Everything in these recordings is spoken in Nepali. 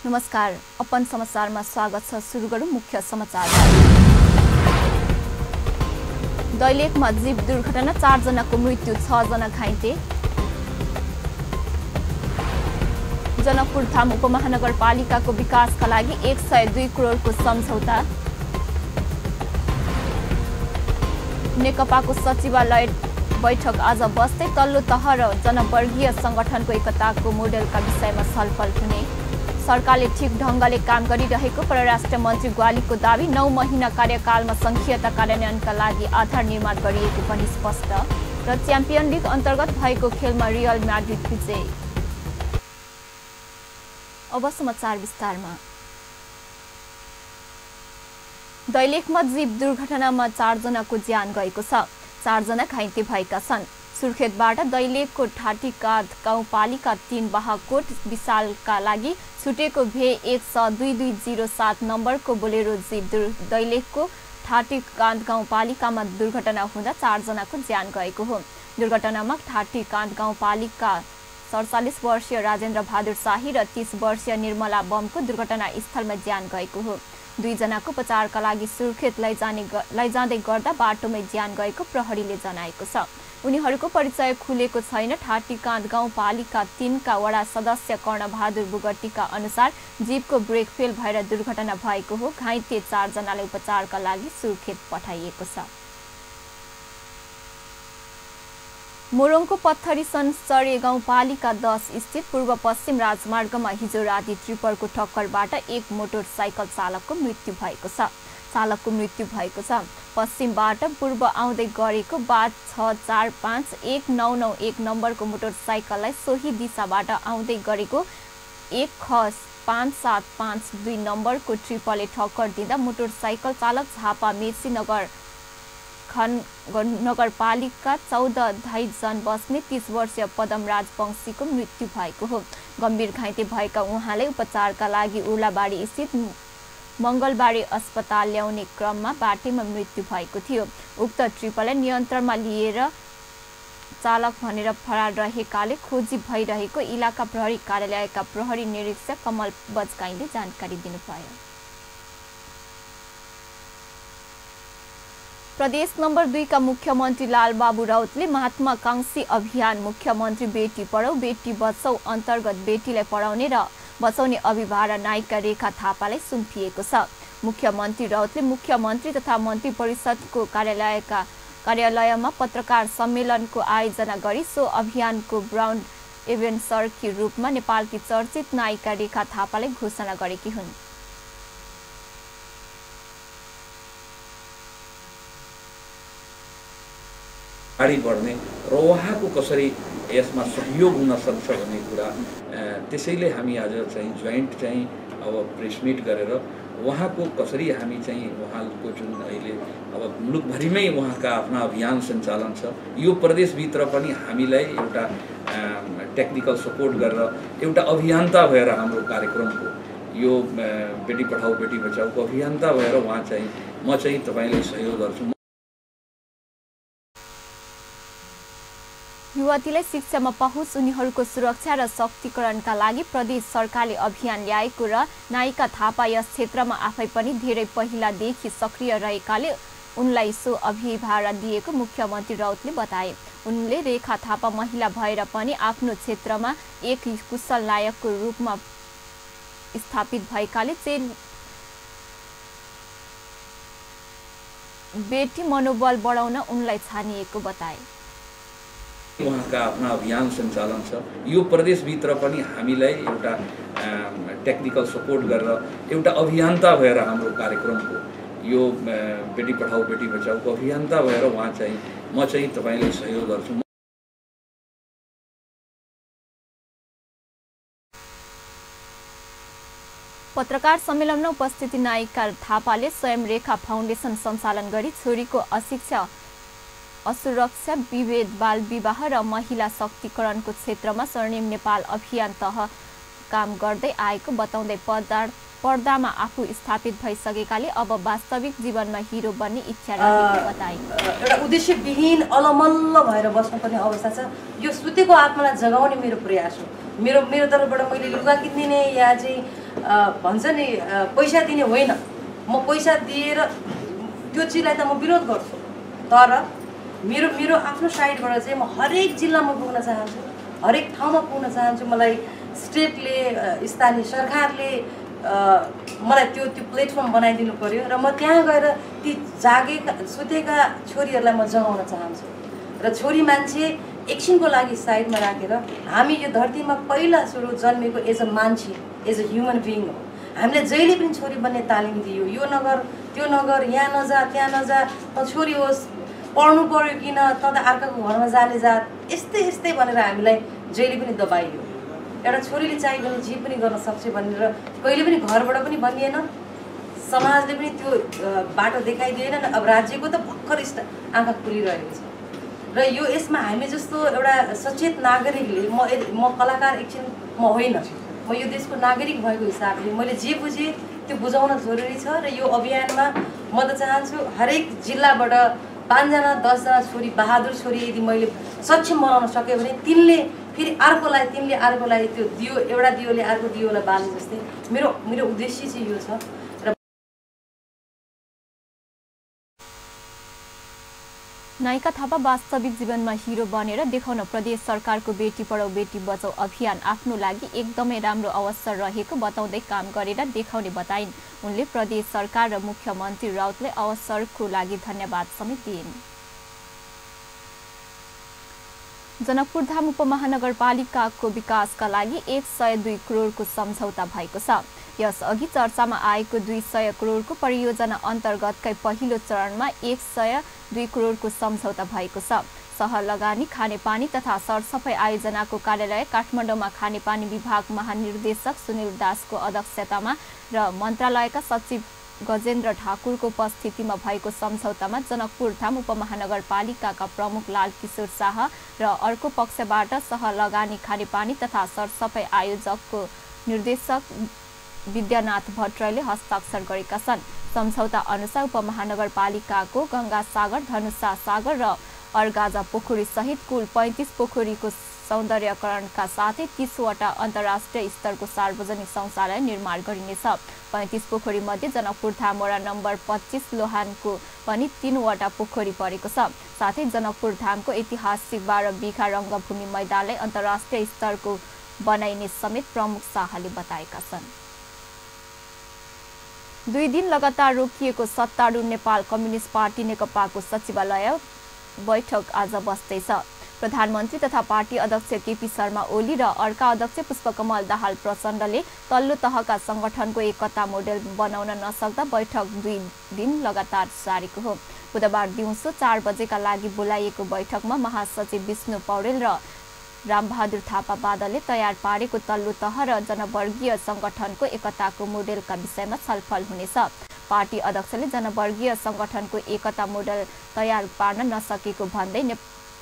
नमस्कार, अपन समाचारमा स्वागत छ। सुरु गरौँ मुख्य समाचार। दैलेखमा जीव दुर्घटना, 4 जनाको मृत्यु, 6 जना घाइते। जनकपुरधाम उपमहानगरपालिकाको विकासका लागि 102 करोडको सम्झौता। नेकपाको सचिवालय बैठक आज बस्दै तल्लो तह र जनवर्गीय संगठनको एकताको मोडेलका विषयमा छलफल हुने। सरकारले ठिक ढंगले काम गरिरहेको परराष्ट्र मन्त्री ग्वालीको दावी। 9 महिना कार्यकालमा संघीयता कार्यान्वयनका लागि आधार निर्माण गरिएको पनि स्पष्ट। र च्याम्पियन लिग अन्तर्गत भएको खेलमा रियल म्याड्रिड विजय। अब समाचार विस्तारमा। दैलेखमा जीव दुर्घटनामा 4 जनाको ज्यान गएको छ, 4 जना घाइते भएका छन्। सुर्खेतबाट दैलेखको ठाटीकाँध गाउँपालिका 3 बाहाकोट विशालका लागि छुटेको भे 100-2207 नम्बरको बोलेरो जीप दैलेखको ठाटीकाँध गाउँपालिकामा दुर्घटना हुँदा 4 जनाको ज्यान गएको हो। दुर्घटनामा ठाटीकाँध गाउँपालिका 47 वर्षीय राजेन्द्र बहादुर शाही र 30 वर्षीय निर्मला बमको दुर्घटना स्थलमा ज्यान गएको हो। 2 जनाको उपचारका लागि सुर्खेत लैजाँदै गर्दा बाटोमै ज्यान गएको प्रहरीले जनाएको छ। उनीहरूको परिचय खुलेको छैन। ठाटीकाँध गाउँपालिका 3 का वडा सदस्य कर्णबहादुर बुगटीका अनुसार जीपको ब्रेक फेल भएर दुर्घटना भएको हो। घाइते 4 जनालाई उपचारका लागि सुर्खेत पठाइएको छ। मोरङको पत्थरी सनसरे गाउँपालिका 10 स्थित पूर्व पश्चिम राजमार्गमा हिजो राति ट्रिपरको टक्करबाट एक मोटरसाइकल चालकको मृत्यु भएको छ। पश्चिमबाट पूर्व आउँदै गरेको बात 6451991 नम्बरको मोटरसाइकललाई सोही दिशाबाट आउँदै गरेको 1ख5752 नम्बरको ट्रिपरले टक्कर दिँदा मोटरसाइकल चालक झापा मेची नगरपालिका 14 धाइजन बस्ने 30 वर्षीय पदम राजवंशीको मृत्यु भएको हो। गम्भीर घाइते भएका उहाँलाई उपचारका लागि उर्लाबाडी स्थित मङ्गलबारी अस्पताल ल्याउने क्रममा बाटैमा मृत्यु भएको थियो। उक्त ट्रिपललाई नियन्त्रणमा लिएर चालक भनेर फरार रहेकाले खोजी भइरहेको इलाका प्रहरी कार्यालयका प्रहरी निरीक्षक कमल बजगाईले जानकारी दिनुभयो। प्रदेश नम्बर 2 का मुख्यमन्त्री लालबाबु राउतले महात्माकांक्षी अभियान मुख्यमन्त्री बेटी पढाऊ बेटी बचाऊ अन्तर्गत बेटीलाई पढाउने र बचाउने अभिभावक नायिका रेखा थापालाई सुम्पिएको छ। मुख्यमन्त्री राउतले मुख्यमन्त्री तथा मन्त्री परिषदको कार्यालयमा पत्रकार सम्मेलनको आयोजना गरी सो अभियानको ब्रान्ड एम्बेसडरकी रूपमा नेपालकी चर्चित नायिका रेखा थापालाई घोषणा गरेकी हुन्। अगाडि बढ्ने र उहाँको कसरी यसमा सहयोग हुन सक्छ भन्ने कुरा, त्यसैले हामी आज चाहिँ जोइन्ट चाहिँ अब प्रेस मिट गरेर उहाँको कसरी हामी चाहिँ उहाँको जुन अहिले अब मुलुकभरिमै उहाँका आफ्ना अभियान सञ्चालन छ, यो प्रदेशभित्र पनि हामीलाई एउटा टेक्निकल सपोर्ट गरेर एउटा अभियन्ता भएर हाम्रो कार्यक्रमको यो बेटी पढाऊ बेटी बचाऊको अभियन्ता भएर उहाँ चाहिँ म चाहिँ तपाईँलाई सहयोग गर्छु। युवतीलाई शिक्षामा पहुँच, उनीहरूको सुरक्षा र शक्तिकरणका लागि प्रदेश सरकारले अभियान ल्याएको र नायिका थापा यस क्षेत्रमा आफै पनि धेरै पहिलादेखि सक्रिय रहेकाले उनलाई सो अभिभार दिएको मुख्यमन्त्री राउतले बताए। उनले रेखा थापा महिला भएर पनि आफ्नो क्षेत्रमा एक कुशल नायकको रूपमा स्थापित भएकाले बेटी मनोबल बढाउन उनलाई छानिएको बताए। उहाँका आफ्ना अभियान सञ्चालन छ, यो प्रदेशभित्र पनि हामीलाई एउटा टेक्निकल सपोर्ट गरेर एउटा अभियन्ता भएर हाम्रो कार्यक्रमको यो बेटी पढाऊ बेटी बचाऊको अभियन्ता भएर उहाँ चाहिँ म चाहिँ तपाईँलाई सहयोग गर्छु। पत्रकार सम्मेलनमा उपस्थित नायिका थापाले स्वयं रेखा फाउन्डेसन सञ्चालन गरी छोरीको अशिक्षा, असुरक्षा, विभेद, बाल विवाह र महिला शक्तिकरणको क्षेत्रमा स्वर्णिम नेपाल अभियान तह काम गर्दै आएको बताउँदै पर्दामा आफू स्थापित भइसकेकाले अब वास्तविक जीवनमा हिरो बन्ने इच्छा रहेको बताए। एउटा उद्देश्यविहीन अलमल्ल भएर बस्नुपर्ने अवस्था छ। यो सुतेको आत्मालाई जगाउने मेरो प्रयास हो। मेरो तर्फबाट मैले लुगा किनिदिने या चाहिँ भन्छ नि पैसा दिने होइन, म पैसा दिएर त्यो चिजलाई त म विरोध गर्छु, तर मेरो आफ्नो साइडबाट चाहिँ म हरेक जिल्लामा पुग्न चाहन्छु, हरेक ठाउँमा पुग्न चाहन्छु। मलाई स्टेटले स्थानीय सरकारले मलाई त्यो प्लेटफर्म बनाइदिनु पर्यो र म त्यहाँ गएर ती जागेका सुतेका छोरीहरूलाई म जगाउन चाहन्छु। र छोरी मान्छे एकछिनको लागि साइडमा राखेर हामी यो धरतीमा पहिला सुरु जन्मेको एज अ मान्छे, एज अ ह्युमन बिइङ हो। हामीले जहिले पनि छोरी बन्ने तालिम दियो, यो नगर त्यो नगर, यहाँ नजा त्यहाँ नजा, त छोरी होस्, पढ्नु पर्यो किन, त अर्काको घरमा जाने जात, यस्तै भनेर हामीलाई जहिले पनि दबाइयो। एउटा छोरीले चाहिँ भने जे पनि गर्न सक्छ भनेर कहिले पनि घरबाट पनि भनिएन, समाजले पनि त्यो बाटो देखाइदिएन। अब राज्यको त भर्खर आँखा खुलिरहेको छ र यो यसमा हामी जस्तो एउटा सचेत नागरिकले, म कलाकार एकछिन म होइन, म यो देशको नागरिक भएको हिसाबले मैले जे बुझेँ त्यो बुझाउन जरुरी छ। र यो अभियानमा म त चाहन्छु हरेक जिल्लाबाट 5 जना 10 जना छोरी, बहादुर छोरी यदि मैले सक्षम बनाउन सकेँ भने तिनले फेरि अर्कोलाई त्यो दियो, एउटा दियोले अर्को दियोलाई बाल्ने जस्तै मेरो उद्देश्य चाहिँ यो छ। नायिका थापा वास्तविक जीवनमा हिरो बनेर देखाउन प्रदेश सरकारको बेटी पढाऊ बेटी बचाऊ अभियान आफ्नो लागि एकदमै राम्रो अवसर रहेको बताउँदै काम गरेर देखाउने बताइन्। उनले प्रदेश सरकार र मुख्यमन्त्री राउतले अवसरको लागि धन्यवाद समेत दिइन्। जनकपुरधाम उपमहानगरपालिकाको विकासका लागि 102 करोडको सम्झौता भएको छ। यसअघि चर्चामा आएको 200 करोडको परियोजना अन्तर्गतकै पहिलो चरणमा 102 करोडको सम्झौता भएको छ। सहर लगानी, खानेपानी तथा सरसफाई आयोजनाको कार्यालय काठमाडौँमा खानेपानी विभाग महानिर्देशक सुनिल दासको अध्यक्षतामा र मन्त्रालयका सचिव गजेन्द्र ठाकुरको उपस्थितिमा भएको सम्झौतामा जनकपुरधाम उपमहानगरपालिकाका प्रमुख लालकिशोर शाह र अर्को पक्षबाट सहर लगानी, खानेपानी तथा सरसफाई आयोजकको निर्देशक विद्यानाथ भट्टराईले हस्ताक्षर गरेका छन्। सम्झौता अनुसार उपमहानगरपालिकाको गंगा सागर, धनुषा सागर र अर्गाजा पोखरी सहित कुल 35 पोखरीको सौन्दर्यकरणका साथै 30 वटा अन्तर्राष्ट्रिय स्तरको सार्वजनिक शौचालय निर्माण गरिनेछ। 35 पोखरी मध्ये जनकपुरधाम वडा नम्बर 25 लोहानको पनि 3 वटा पोखरी परेको छ। साथै जनकपुरधामको ऐतिहासिक 12 बिघा रङ्गभूमि मैदानलाई अन्तर्राष्ट्रिय स्तरको बनाइने समेत प्रमुख शाहले बताएका छन्। 2 दिन लगातार रोकिएको सत्तारूढ नेपाल कम्युनिस्ट पार्टी नेकपाको सचिवालय बैठक आज बस्दैछ। प्रधानमन्त्री तथा पार्टी अध्यक्ष केपी शर्मा ओली र अर्का अध्यक्ष पुष्पकमल दाहाल प्रचण्डले तल्लो तहका संगठनको एकता मोडेल बनाउन नसक्दा बैठक 2 दिन लगातार सारेको हो। बुधबार दिउँसो 4 बजेका लागि बोलाइएको बैठकमा महासचिव विष्णु पौडेल र रामबहादुर थापा बादलले तयार पारेको तल्लो तह र जनवर्गीय संगठनको एकताको मोडेलका विषयमा छलफल हुनेछ। पार्टी अध्यक्षले जनवर्गीय संगठनको एकता मोडेल तयार पार्न नसकेको भन्दै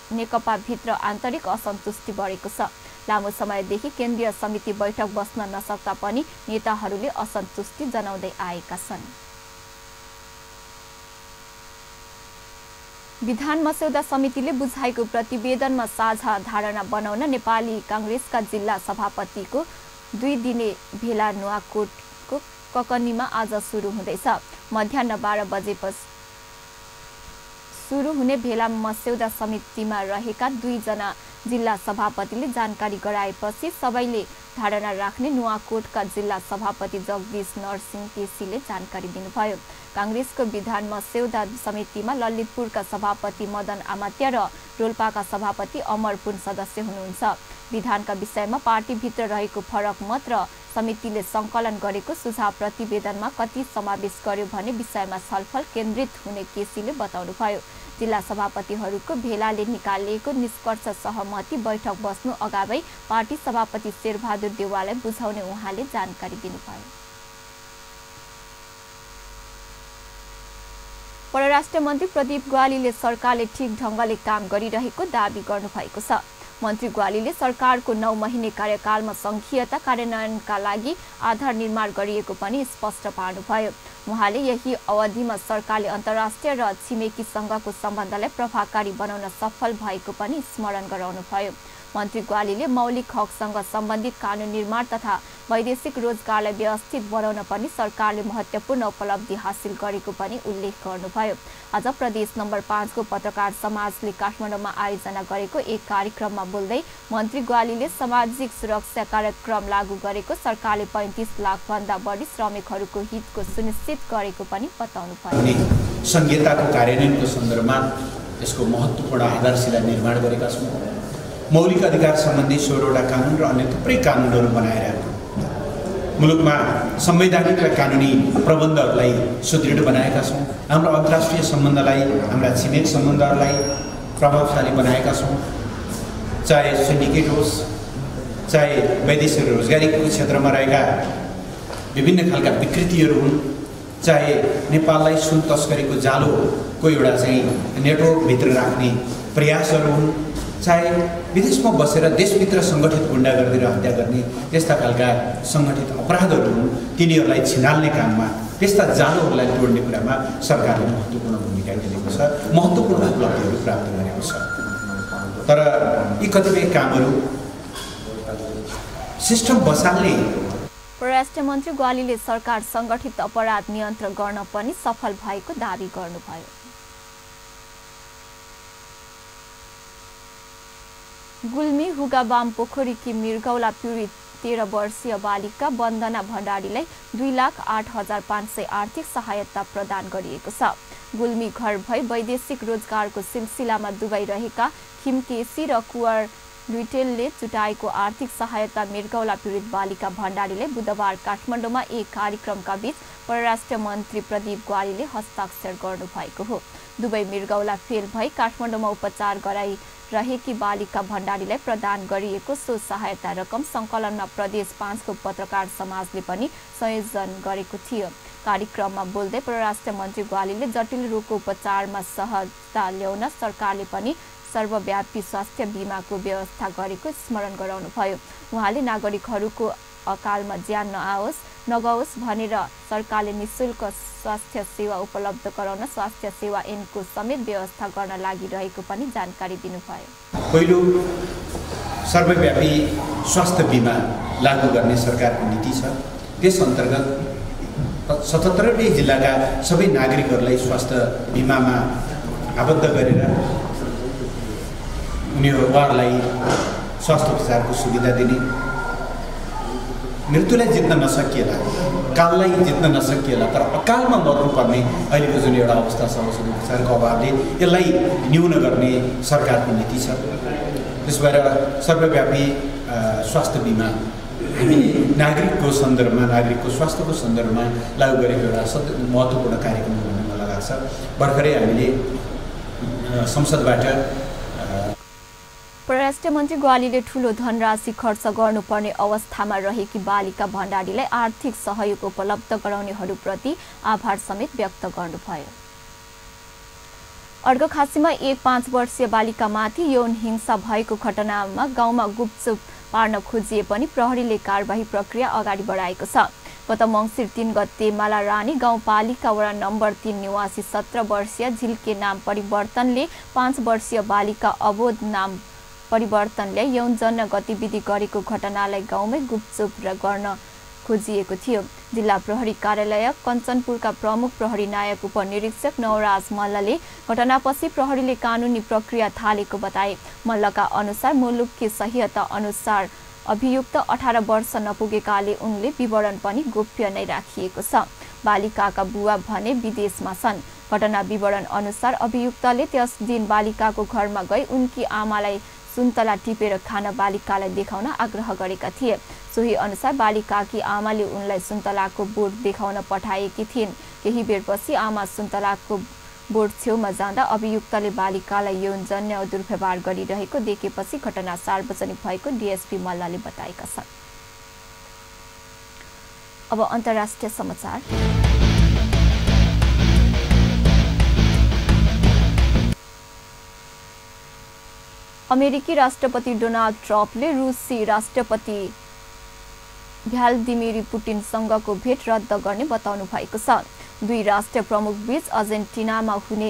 नेकपा भित्र आन्तरिक असन्तुष्टि बढेको छ। लामो समयदेखि केन्द्रीय समिति बैठक बस्न नसक्दा पनि नेताहरूले असन्तुष्टि जनाउँदै आएका छन्। विधान मस्यौदा समितिले बुझाएको प्रतिवेदनमा साझा धारणा बनाउन नेपाली कांग्रेसका जिल्ला सभापतिको 2 दिने भेला नुवाकोटको ककनीमा आज सुरु हुँदैछ। मध्याह्न 12 बजेपछि सुरु हुने भेला मस्यौदा समितिमा रहेका 2 जना जिल्ला सभापतिले जानकारी गराएपछि सबैले धारणा राख्ने नुवाकोटका जिल्ला सभापति जगदीश नरसिंह केसीले जानकारी दिनुभयो। कांग्रेसको विधान मस्यौदा समितिमा ललितपुरका सभापति मदन आमात्य र रोल्पाका सभापति अमर पुन सदस्य हुनुहुन्छ। विधानका विषयमा पार्टीभित्र रहेको फरक मत र समितिले संकलन गरेको सुझाव प्रतिवेदनमा कति समावेश गर्यो भन्ने विषयमा छलफल केन्द्रित हुने केसीले बताउनुभयो। जिल्ला सभापतिहरूको भेलाले निकालिएको निष्कर्ष सहमति बैठक बस्नु अगावै पार्टी सभापति शेरबहादुर देउवालाई बुझाउने उहाँले जानकारी दिनुभयो। परराष्ट्र मन्त्री प्रदीप ग्वालीले सरकारले ठिक ढंगले काम गरिरहेको दाबी गर्नुभएको छ। मन्त्री ग्वालीले सरकारको 9 महिने कार्यकालमा संघीयता कार्यान्वयनका लागि आधार निर्माण गरिएको पनि स्पष्ट पार्नुभयो। उहाँले यही अवधिमा सरकारले अन्तर्राष्ट्रिय र छिमेकी संघको सम्बन्धलाई प्रभावकारी बनाउन सफल भएको पनि स्मरण गराउनुभयो। मन्त्री ग्वालीले मौलिक हकसँग सम्बन्धित कानुन निर्माण तथा वैदेशिक रोजगारलाई व्यवस्थित बनाउन पनि सरकारले महत्त्वपूर्ण उपलब्धि हासिल गरेको पनि उल्लेख गर्नुभयो। आज प्रदेश नम्बर 5 को पत्रकार समाजले काठमाडौँमा आयोजना गरेको एक कार्यक्रममा बोल्दै मन्त्री ग्वालीले सामाजिक सुरक्षा कार्यक्रम लागू गरेको सरकारले 35 लाख भन्दा बढी श्रमिकहरूको हितको सुनिश्चित गरेको पनि बताउनुभयो। संहिताको कार्यान्वयनको सन्दर्भमा यसको महत्त्वपूर्ण आधारशिला निर्माण गरेका छौँ। मौलिक अधिकार सम्बन्धी 16वटा कानुन र अन्य थुप्रै कानुनहरू बनाएर मुलुकमा संवैधानिक र कानुनी प्रबन्धहरूलाई सुदृढ बनाएका छौँ। हाम्रो अन्तर्राष्ट्रिय सम्बन्धलाई, हाम्रा छिमेक सम्बन्धहरूलाई प्रभावशाली बनाएका छौँ। चाहे सिन्डिकेट होस्, चाहे वैदेशिक रोजगारीको क्षेत्रमा रहेका विभिन्न खालका विकृतिहरू हुन्, चाहे नेपाललाई सुन तस्करीको जालोको एउटा चाहिँ नेटवर्कभित्र राख्ने प्रयासहरू हुन्, चाहे विदेशमा बसेर देशभित्र सङ्गठित गुण्डागर्दी र हत्या गर्ने त्यस्ता खालका सङ्गठित अपराधहरू हुन्, तिनीहरूलाई छिनाल्ने काममा, त्यस्ता जालोहरूलाई तोड्ने कुरामा सरकारले महत्त्वपूर्ण भूमिका खेलेको छ, महत्त्वपूर्ण उपलब्धिहरू प्राप्त गरेको छ। तर यी कतिपय कामहरू सिस्टम बसाल्ने। परराष्ट्र मन्त्री ग्वालीले सरकार सङ्गठित अपराध नियन्त्रण गर्न पनि सफल भएको दावी गर्नुभयो। गुल्मी हुगाबाम पोखरीकी मृगौला पीडित 13 वर्षीय बालिका वन्दना भण्डारीलाई 2,08,500 आर्थिक सहायता प्रदान गरिएको छ। गुल्मी घर भई वैदेशिक रोजगारको सिलसिलामा दुबई रहेका खिमकेसी र कुवर लुइटेलले जुटाएको आर्थिक सहायता मृगौला पीडित बालिका भण्डारीले बुधबार काठमाडौँमा एक कार्यक्रमका बीच परराष्ट्र मन्त्री प्रदीप ग्वालीले हस्ताक्षर गर्नुभएको हो। दुबई मृगौला फेल भई काठमाडौँमा उपचार गराइरहेकी बालिका भण्डारीलाई प्रदान गरिएको सो सहायता रकम सङ्कलनमा प्रदेश 5 को पत्रकार समाजले पनि संयोजन गरेको थियो। कार्यक्रममा बोल्दै परराष्ट्र मन्त्री ग्वालीले जटिल रोगको उपचारमा सहजता ल्याउन सरकारले पनि सर्वव्यापी स्वास्थ्य बीमाको व्यवस्था गरेको स्मरण गराउनुभयो। उहाँले नागरिकहरूको अकालमा ज्यान नगओस् भनेर सरकारले निःशुल्क स्वास्थ्य सेवा उपलब्ध गराउन स्वास्थ्य सेवा ऐनको समेत व्यवस्था गर्न लागिरहेको पनि जानकारी दिनुभयो। पहिलो सर्वव्यापी स्वास्थ्य बीमा लागू गर्ने सरकारको नीति छ। त्यस अन्तर्गत 77 जिल्लाका सबै नागरिकहरूलाई स्वास्थ्य बीमामा आबद्ध गरेर उनीहरूलाई स्वास्थ्य उपचारको सुविधा दिने, मृत्युलाई जित्न नसकिएला, काललाई जित्न नसकिएला तर अकालमा मर्नुपर्ने अहिलेको जुन एउटा अवस्था छ औषधि उपचारको अभावले यसलाई न्यून गर्ने सरकारको नीति छ। त्यस भएर सर्वव्यापी स्वास्थ्य बीमा हामी नागरिकको सन्दर्भमा, नागरिकको स्वास्थ्यको सन्दर्भमा लागू गरेको एउटा महत्त्वपूर्ण कार्यक्रम भन्ने मलाई लाग्छ। भर्खरै हामीले संसदबाट परराष्ट्र मन्त्री ग्वालीले ठूलो धनराशि खर्च गर्नुपर्ने अवस्थामा रहेकी बालिका भण्डारीलाई आर्थिक सहयोग उपलब्ध गराउनेहरूप्रति आभार समेत व्यक्त गर्नुभयो। अर्घखाँचीमा एक 5 वर्षीय बालिकामाथि यौन हिंसा भएको घटनामा गाउँमा गुपचुप पार्न खोजिए पनि प्रहरीले कारबाही प्रक्रिया अगाडि बढाएको छ। गत मङ्सिर 3 गते मालारानी गाउँपालिका वडा नम्बर 3 निवासी 17 वर्षीय झिल्के नाम परिवर्तनले 5 वर्षीय बालिका अवोध नाम परिवर्तनले यौनजन्य गतिविधि गरेको घटनालाई गाउँमै गुपचुप गर्न खोजिएको थियो। जिल्ला प्रहरी कार्यालय कञ्चनपुरका प्रमुख प्रहरी नायक उपनिरीक्षक नवराज मल्लले घटनापछि प्रहरीले कानुनी प्रक्रिया थालेको बताए। मल्लका अनुसार मुलुककी संहिता अनुसार अभियुक्त 18 वर्ष नपुगेकाले उनले विवरण पनि गोप्य नै राखिएको छ। बालिकाका बुवा भने विदेशमा छन्। घटना विवरण अनुसार अभियुक्तले त्यस दिन बालिकाको घरमा गई उनकी आमालाई सुन्तला टिपेर खान बालिकालाई देखाउन आग्रह गरेका थिए। सोही अनुसार बालिकाकी आमाले उनलाई सुन्तलाको बोर्ड देखाउन पठाएकी थिइन्। केही बेरपछि आमा सुन्तलाको बोर्ड छेउमा जाँदा अभियुक्तले बालिकालाई यौनजन्य दुर्व्यवहार गरिरहेको देखेपछि घटना सार्वजनिक भएको डीएसपी मल्लले बताएका छन्। अब अन्तर्राष्ट्रिय समाचार। अमेरिकी राष्ट्रपति डोनाल्ड ट्रम्पले रुसी राष्ट्रपति भ्लादिमिर पुटिनसँगको भेट रद्द गर्ने बताउनु भएको छ। दुई राष्ट्र प्रमुख बीच अर्जेन्टिनामा हुने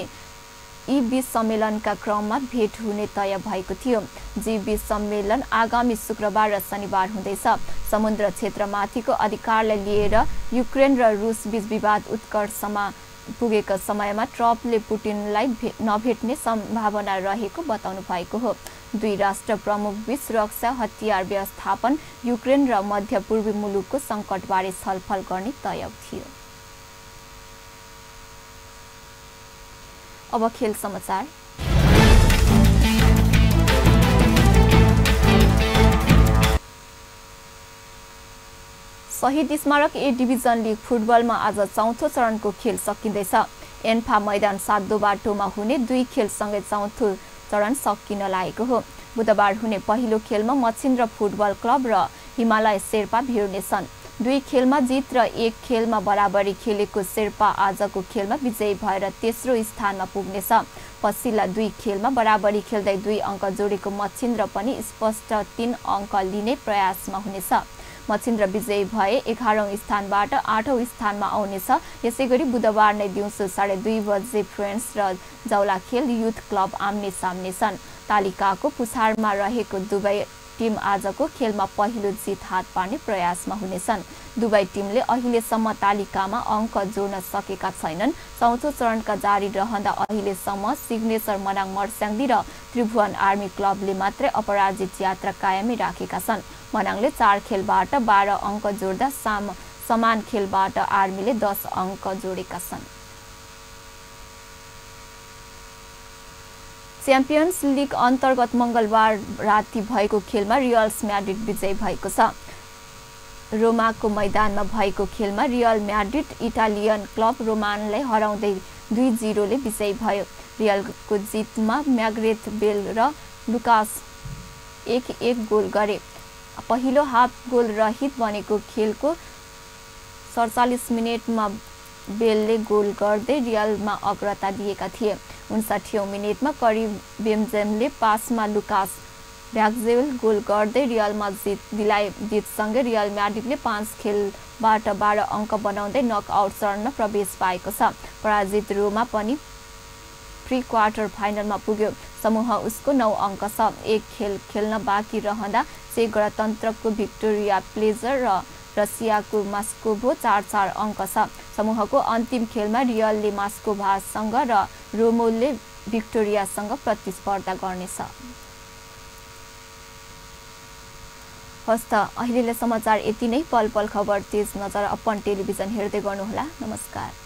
यी 20 सम्मेलनका क्रममा भेट हुने तय भएको थियो। जी20 सम्मेलन आगामी शुक्रबार र शनिबार हुँदैछ। समुद्र क्षेत्रमाथिको अधिकारलाई लिएर युक्रेन र रुस बीच विवाद उत्कर्षमा पुगेको समयमा ट्रम्पले पुटिनलाई नभेट्ने सम्भावना रहेको बताउनु भएको हो। दुई राष्ट्र प्रमुख बीच सुरक्षा, हतियार व्यवस्थापन, युक्रेन र मध्य पूर्वी मुलुकको सङ्कटबारे छलफल गर्ने तय थियो। अब खेल समाचार। शहीद स्मारक ए डिभिजन लिग फुटबलमा आज चौथो चरणको खेल सकिँदैछ। एन्फा मैदान सातो बाटोमा हुने दुई खेलसँगै चौथो चरण सकिन लागेको हो। बुधबार हुने पहिलो खेलमा मच्छिन्द्र फुटबल क्लब र हिमालय शेर्पा भिड्नेछन्। दुई खेलमा जित र एक खेलमा बराबरी खेलेको शेर्पा आजको खेलमा विजयी भएर तेस्रो स्थानमा पुग्नेछ। पछिल्ला दुई खेलमा बराबरी खेल्दै 2 अङ्क जोडेको मच्छिन्द्र पनि स्पष्ट 3 अङ्क लिने प्रयासमा हुनेछ। मच्छिन्द्र विजयी भए 11औं स्थानबाट 8औं स्थानमा आउनेछ। यसैगरी बुधबार नै दिउँसो 2:30 बजे फ्रेन्ड्स र जौलाखेल युथ क्लब आम्ने सामने छन्। तालिकाको पुछारमा रहेको दुवै टिम आजको खेलमा पहिलो जित हात पार्ने प्रयासमा हुनेछन्। दुवै टिमले अहिलेसम्म तालिकामा अङ्क जोड्न सकेका छैनन्। चौथो चरणका जारी रहँदा अहिलेसम्म सिग्नेचर मनाङ मर्स्याङ्दी र त्रिभुवन आर्मी क्लबले मात्रै अपराजित यात्रा कायमै राखेका छन्। मनाङले 4 खेलबाट 12 अङ्क जोड्दा समान खेलबाट आर्मीले 10 अङ्क जोडेका छन्। च्याम्पियन्स लिग अन्तर्गत मंगलबार राति भएको खेलमा रियल म्याड्रिड विजयी भएको छ। रोमाको मैदानमा भएको खेलमा रियल म्याड्रिड इटालियन क्लब रोमानलाई हराउँदै 2-0 ले विजयी भयो। रियलको जितमा म्याग्रेथ बेल र लुकास 1-1 गोल गरे। पहिलो हाफ गोल रहित बनेको खेलको 47 मिनेटमा बेलले गोल गर्दै रियलमा अग्रता दिएका थिए। 59औं मिनेटमा करिम बेन्जेमले पासमा लुकास भ्याग्जेल गोल गर्दै रियलमा जितसँगै रियल म्याड्रिडले 5 खेलबाट 12 अङ्क बनाउँदै नकआउट चरणमा प्रवेश पाएको छ। पराजित रोमा पनि प्री क्वार्टर फाइनलमा पुग्यो। समूह उसको 9 अङ्क छ। एक खेल खेल्न बाँकी रहँदा चेक गणतन्त्रको भिक्टोरिया प्लेजर र रसियाको मास्कोभो 4-4 अङ्क छ। समूहको अन्तिम खेलमा रियलले मास्कोभासँग र रोमोले भिक्टोरियासँग प्रतिस्पर्धा गर्नेछ। हस्त अहिलेलाई समाचार यति नै। पल पल खबर तेज नजर अपन टेलिभिजन हेर्दै गर्नुहोला। नमस्कार।